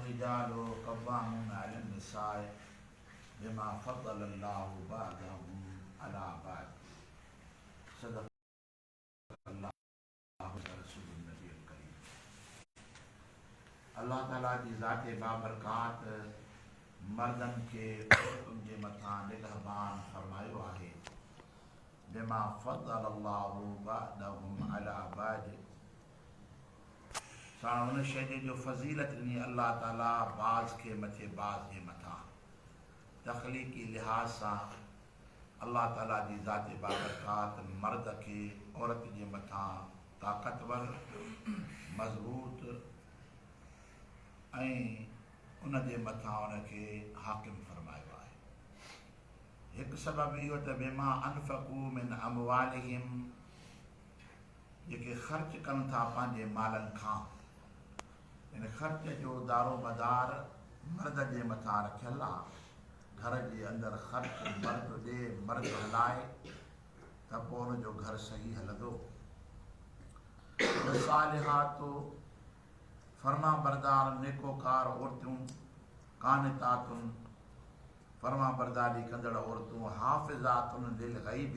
الرجال قوامون على النساء بما فضل الله بعضهم على بعض صدق الله ورسوله النبي الڪريم. الله تعالي جي ذات بابرڪات مردن کي عورتن جي مٿان نگهبان فرمايو آهي. بما فضل الله بعضهم علي بعض ساڻ ان شيء جي جو فضيلت ڏني الله تعالي بعض کي مٿي بعض جي مٿان. تخليقي لحاظ سان الله تعاليٰ جي ذات بابرڪات مرد کي عورت جي مٿان طاقتور، مضبوط ۽ ان جي مٿان ان کي حاڪم فرمايو آهي. هڪ سبب اهو ته بما انفقوا من اموالهم جيڪي خرچ ڪن ٿا پنهنجي مالن کان، يعني خرچ جو دارومدار مرد جي مٿان رکيل آ. گهر جي اندر خرچ مرد ڏي مرد هلائي ته پوء ان جو گهر صحيح هلندو. والصالحات فرمانبردار نيڪوڪار عورتون، قانتات فرمانبرداري ڪندڙ عورتون، حافظات للغيب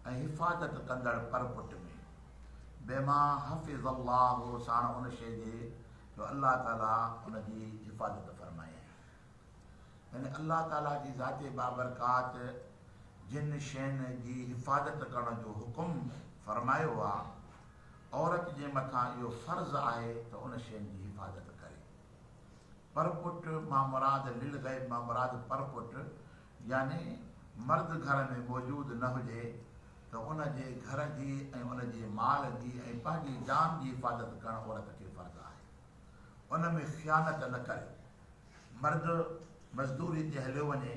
۽ حفاظت ڪندڙ پر پٽ ۾، بما حفظ الله ساڻ ان شيء جي جو الله تعالي ان جي حفاظت فرمائي. يعني الله تعاليٰ جي ذات بابرڪات جن شين جي حفاظت ڪرڻ جو حڪم فرمايو آ، عورت جي مٿان اهو فرض آهي ته ان شين جي حفاظت ڪري. پرپٺ مان مراد للغيب مان مراد پرپٺ يعني مرد گهر ۾ موجود نه هجي ته ان جي گهر جي ۽ ان جي مال جي ۽ پنهنجي جان جي حفاظت ڪرڻ عورت کي فرض آهي. ان ۾ خيانت نه ڪري. مرد مزدوري تي هليو وڃي،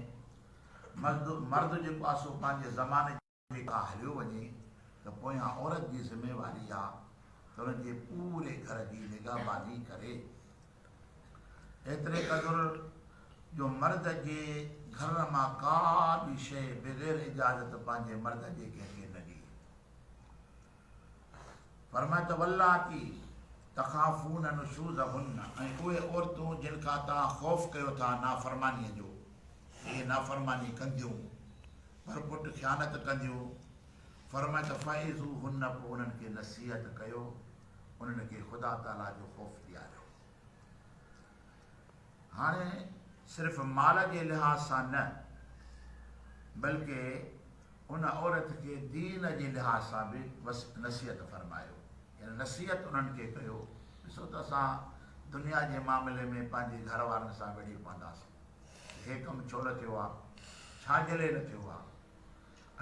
مرد جيڪو آ سو پنهنجي زماني جي کان هليو وڃي ته پويان عورت جي ذميواري آ ته ان جي پوري گهر جي نگهباني ڪري. ايتري قدر جو مرد جي گهر مان ڪا به شيء بغير اجازت پنهنجي مرد جي ڪنهن کي نه ڏئي. فرمايو ته واللاتي تخافون نشوزهن ۽ اهي عورتون جن کان توهان خوف ڪيو ٿا نافرمانيء جو، اهي نافرماني ڪنديون، پر پٽ خيانت ڪنديون، فرمايو ته فعظوهن پوء انهن کي نصيحت ڪيو، انهن کي خدا تعاليٰ جو خوف ڏياريو. هاڻي صرف مال جي لحاظ سان نه بلڪه ان عورت کي دين جي لحاظ سان به نصيحت فرمايو يعني نصيحت انهن کي ڪيو ڏسو ته اسان دنيا جي معاملي ۾ پنهنجي گهر وارن سان وڙهي پونداسين هي ڪم ڇو نه ٿيو آ ڇا جي لئي نه ٿيو آ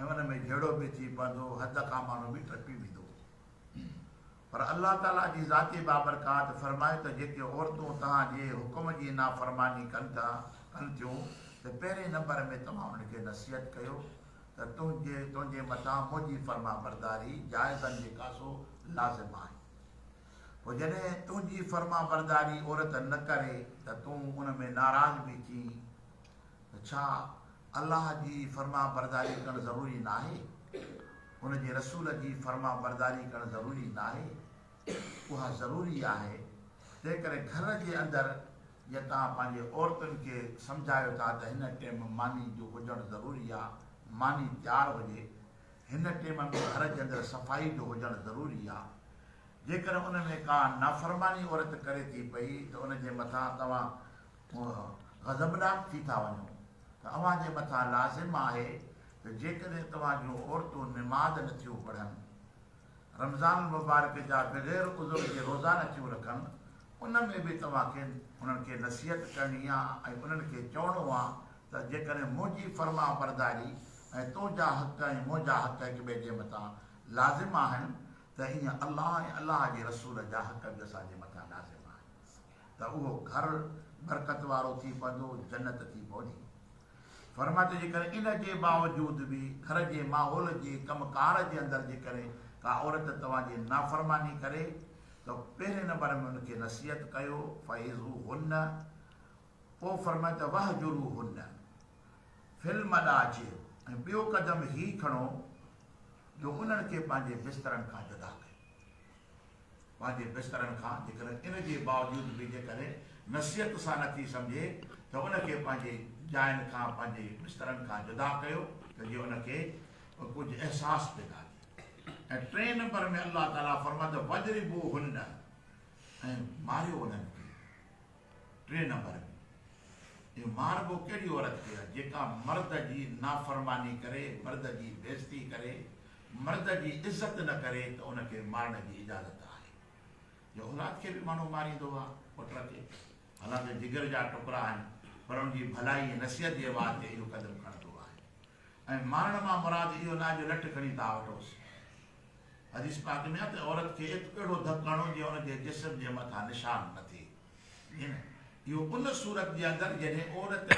۽ ان ۾ جهيڙو به ٿي پوندو حد کان ماڻهو به ٽپي ويندو. پر الله تعاليٰ جي ذات بابرڪات فرمايو ته جيڪي عورتون توهان جي حڪم جي نافرماني ڪن ٿا، ڪن ٿيون، ته پهرين نمبر ۾ توهان انهن کي نصيحت ڪيو ته تنهنجي، تنهنجي مٿان منهنجي فرمانبرداري جائزاً جيڪا سو لازم آهي. پوء جڏهن تنهنجي فرمانبرداري عورت نه ڪري ته تون ان ۾ ناراض به ٿين ته ڇا الله جي فرمانبرداري ڪرڻ ضروري ناهي؟ ان جي رسول جي فرمانبرداري ڪرڻ ضروري ناهي؟ اها ضروري آهي. تنهنڪري گهر جي اندر جيئن توهان پنهنجي عورتن کي سمجهايو ٿا ته هن ٽيم ماني جو هجڻ ضروري آ، ماني تيار هجي، هن ٽيم ۾ گهر جي اندر صفائي جو هجڻ ضروري آ. جيڪڏهن ان ۾ ڪا نافرماني عورت ڪري ٿي پئي ته ان جي مٿان توهان غضبناڪ ٿي ٿا وڃو ته اوهان جي مٿان لازم آهي ته جيڪڏهن توهان جون عورتون نماز نه ٿيون پڙهن، رمضان المبارڪ جا بغير عذر جي روزا نه ٿيون رکن، ان ۾ به توهان کي انهن کي نصيحت ڪرڻي آ ۽ انهن کي چوڻو آ ته جيڪڏهن منهنجي فرمانبرداري ۽ تنهنجا حق ۽ منهنجا حق هڪ ٻئي جي مٿان لازم آهن ته ائين الله ۽ الله جي رسول جا حق به اسان جي مٿان لازم آهن. ته اهو گهر برڪت وارو ٿي پوندو، جنت ٿي پوندي. فرمايو ته جيڪڏهن ان جي باوجود به گهر جي ماحول جي ڪم ڪار جي اندر جيڪڏهن ڪا عورت توهان جي نافرماني ڪري ته پهرين نمبر ۾ ان کي نصيحت ڪيو، فعظوهن، پوء فرمايو ته واهجروهن في المضاجع ۽ ٻيو قدم هي کڻو جو انهن کي پنهنجي بسترن کان جدا ڪيو. پنهنجي بسترن کان، جيڪڏهن ان جي باوجود به جيڪڏهن نصيحت سان نه ٿي سمجهي ته ان کي پنهنجي جاين کان، پنهنجي بسترن کان جدا ڪيو ته جيئن ان کي ڪجهه احساس پيدا ٿئي. ۽ ٽئين نمبر ۾ الله تعاليٰ فرمايو ته واضربوهن ۽ ماريو انهن کي. ٽئين نمبر ۾ اهو ماربو ڪهڙي عورت کي آهي جيڪا مرد جي نافرماني ڪري، مرد جي بيعزتي ڪري، مرد جي عزت نه ڪري ته ان کي مارڻ جي اجازت آهي. جو اولاد کي به ماڻهو ماريندو آهي، پٽ کي، حالانڪه جگر جا ٽڪرا آهن، پر ان جي ڀلائي ۽ نصيحت جي واسطي اهو قدم کڻندو آهي. ۽ مارڻ مان مراد اهو ناهي جو لٺ کڻي تاء وٺوس. حديث پاڪ ۾ آهي ته عورت کي اهڙو ڌڪ هڻو جيئن ان جي جسم جي مٿان نشان نه ٿئي. جيئن اهو ان صورت جي اندر جڏهن عورت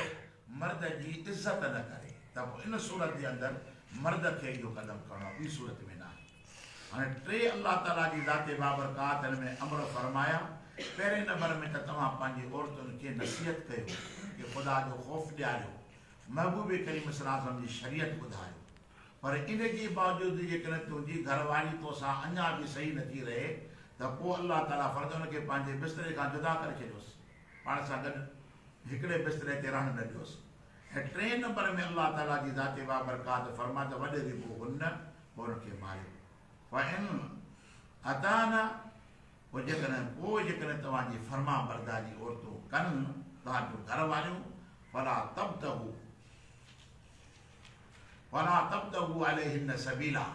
مرد جي عزت نه ڪري ته پوء ان صورت جي اندر مرد کي اهو قدم کڻڻو آهي، ٻي صورت ۾ ناهي. هاڻي ٽي الله تعاليٰ جي ذات بابرڪات هن ۾ امر فرمايا، پهرين نمبر ۾ ته توهان پنهنجي عورتن کي نصيحت ڪيو، کي خدا جو خوف ڏياريو، محبوب ڪريم صلي الله عليه وسلم جي شريعت ٻڌايو، پر ان جي باوجود جيڪڏهن تنهنجي گهر واري توسان اڃا به صحيح نٿي رهي ته پوء الله تعاليٰ فرد ان کي پنهنجي بستري کان جدا ڪري ڇڏيوس، پاڻ سان گڏ هڪڙي بستري تي رهڻ نه ڏيوس. ۽ ٽئين نمبر ۾ الله تعاليٰ جي ذات بابرڪات فرمائي ته واضربوهن پوء انهن کي ماريو. فإن اطعن پوء جيڪڏهن پوء جيڪڏهن توهان جي فرمانبرداري عورتون ڪن، توهان جون گهر واريون، فلا تبتغوا فلا تبتغوا عليهن سبيلا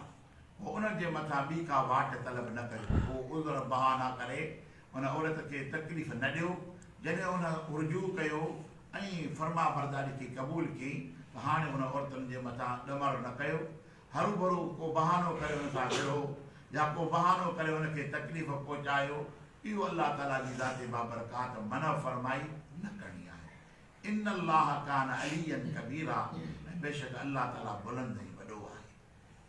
پوء انهن جي مٿان ٻي ڪا واٽ طلب نه ڪريو، ڪو عذر بهانا ڪري ان عورت کي تڪليف نه ڏيو، جڏهن ان رجوع ڪيو ۽ فرمانبرداري کي قبول ڪيائين ته هاڻي ان عورتن جي مٿان ڏمر نه ڪيو، هروڀرو ڪو بهانو ڪري ان سان وڙهو يا ڪو بهانو ڪري ان کي تڪليف پهچايو، اهو الله تعاليٰ جي ذات بابرڪات منع فرمائي نه ڪرڻي آهي. ان الله ڪان عليا ڪبيرا ۽ بيشڪ الله تعاليٰ بلند ۽ وڏو آهي.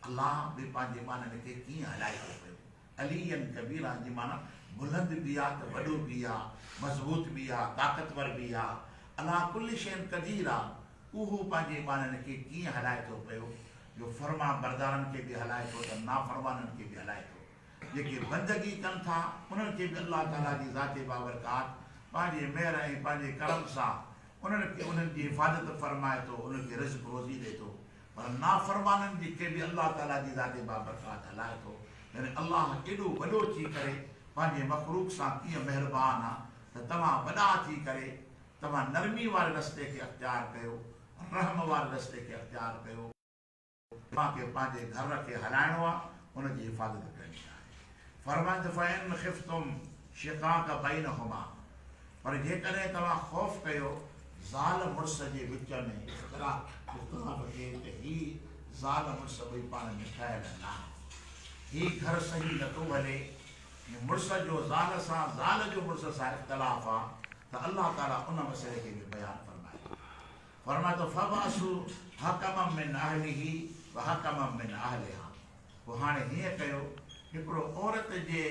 الله به پنهنجي ٻانهن کي ڪيئن هلائي ٿو پيو. عليا ڪبيرا جي معنيٰ بلند به آ ته وڏو به آ، مضبوط به آ، طاقتور به آ، عليٰ ڪل شيء قدير آ، اهو پنهنجي ٻانهن کي ڪيئن هلائي ٿو پيو جو فرمانبردارن کي به هلائي ٿو ته نافرمانن کي به هلائي ٿو. جيڪي بندگي ڪن ٿا انهن کي به الله تعاليٰ جي ذات بابرڪات پنهنجي مهر ۽ پنهنجي ڪرم سان انهن کي انهن جي حفاظت فرمائي ٿو انهن کي رزق روزي ڏئي ٿو پر نافرمانن جي کي به الله تعاليٰ جي ذات بابرڪات هلائي ٿو يعني الله ايڏو وڏو ٿي ڪري پنهنجي مخلوق سان ڪيئن مهربان آ ته توهان وڏا ٿي ڪري توهان نرمي واري رستي کي اختيار ڪيو رحم واري رستي کي اختيار ڪيو. توهان کي پنهنجي گهر کي هلائڻو آهي، ان جي حفاظت ڪرڻي آهي. فرمائن ٿو فإن خفتم شقاق بينهما پر جيڪڏهن توهان خوف ڪيو زال مڙس جي وچ ۾ اختلاف کي ته هي زال مڙس ٻئي پاڻ ۾ ٺهيل ناهن، هي گهر صحيح نٿو هلي ۽ مڙس جو زال سان زال جو مڙس سان اختلاف آ ته الله تعاليٰ ان مسئلي کي به بيان فرمائي ٿو. فرمائي ٿو، فابعثوا حڪما من اهله وحڪما من اهلها پوء هاڻي هيئن ڪيو، هڪڙو عورت جي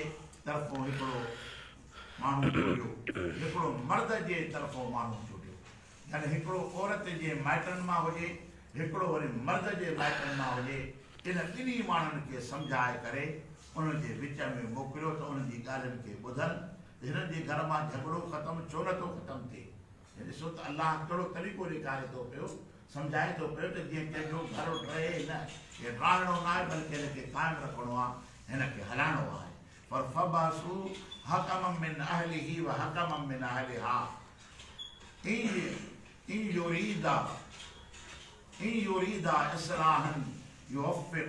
طرفون هڪڙو ماڻهو چونڊيو، هڪڙو مرد جي طرفون ماڻهو چونڊيو، يعني هڪڙو عورت جي مائٽن مان هجي، هڪڙو وري مرد جي مائٽن مان هجي، ان ٻنهي ماڻهن کي سمجهائي ڪري انهن جي وچ ۾ موڪليو ته انهن جي ڳالهين کي ٻڌن ته هنن جي گهر مان جهڳڙو ختم ڇو نٿو ختم ٿئي. هي ڏسو ته الله ڪهڙو طريقو ڏيکاري ٿو پيو، سمجهائي ٿو پيو ته جيئن ڪنهن جو گهر ڊهي نه، هي ڊاهڻو ناهي بلڪه هن کي قائم رکڻو آهي، هن کي هلائڻو آهي. پر فابعثوا حڪما من اهله وحڪما من اهلها ان يريدا ان يريدا اصلاحا يوفق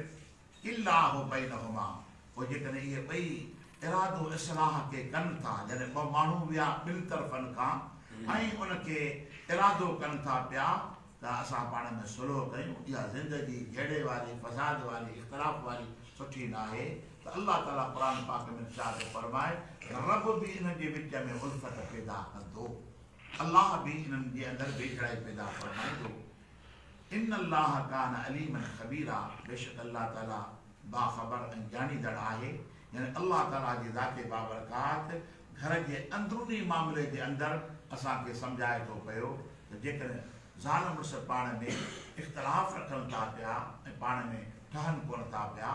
الله بينهما پوء جيڪڏهن اهي ٻئي ارادو اصلاح کي ڪن ٿا، يعني ٻه ماڻهو ويا ٻن طرفن کان ۽ ان کي ارادو ڪن ٿا پيا ته اسان پاڻ ۾ صلح ڪيون، اها زندگي جهيڙي واري، فساد واري، اختلاف واري سٺي ناهي ته الله تعاليٰ قرآن پاڪ ۾ ارشاد ٿو فرمائي ته رب به انهن جي وچ ۾ الفت پيدا ڪندو، الله به انهن جي اندر ويجهڙائي پيدا فرمائيندو. ان الله ڪان عليما خبيرا بيشڪ الله تعالي باخبر ۽ ڄاڻيندڙ آهي يعني الله تعالي جي ذات بابرڪات گهر جي اندروني معاملي جي اندر اسان کي سمجهائي ٿو پيو ته جيڪڏهن زال مڙس پاڻ ۾ اختلاف رکن ٿا پيا ۽ پاڻ ۾ ٺهن ڪونه ٿا پيا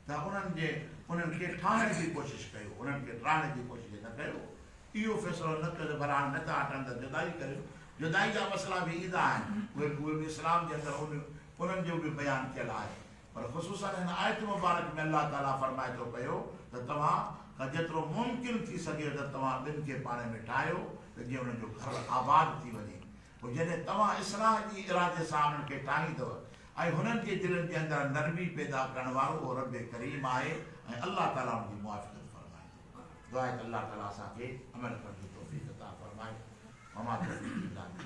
ته انهن جي انهن کي ٺاهڻ جي ڪوشش ڪيو، انهن کي ڊاهڻ جي ڪوشش نه ڪيو. اهو فيصلو نه ڪيو ته ڀلا هاڻي نه ٿا هٽن ته جدائي ڪريو. جدائي جا مسئلا به ايندا آهن، اهي اهي به اسلام جي اندر ان انهن جو به بيان ٿيل آهي. پر خصوصاً هن آيت مبارڪ ۾ الله تعاليٰ فرمائي ٿو پيو ته توهان کان جيترو ممڪن ٿي سگهي ته توهان ٻن کي پاڻ ۾ ٺاهيو ته جيئن انهن جو گهر آباد ٿي وڃي. پوء جڏهن توهان اصلاح جي ارادي سان انهن کي ٺاهيندؤ ۽ هنن جي دلن جي اندر نرمي پيدا ڪرڻ وارو اهو رب ڪريم آهي ۽ الله تعاليٰ ان جي موافقت فرمائيندو. دعا آهي ته الله تعاليٰ اسان کي عمل ڪرڻ جي توفيق عطا فرمائي. وما توفيقي الا بالله.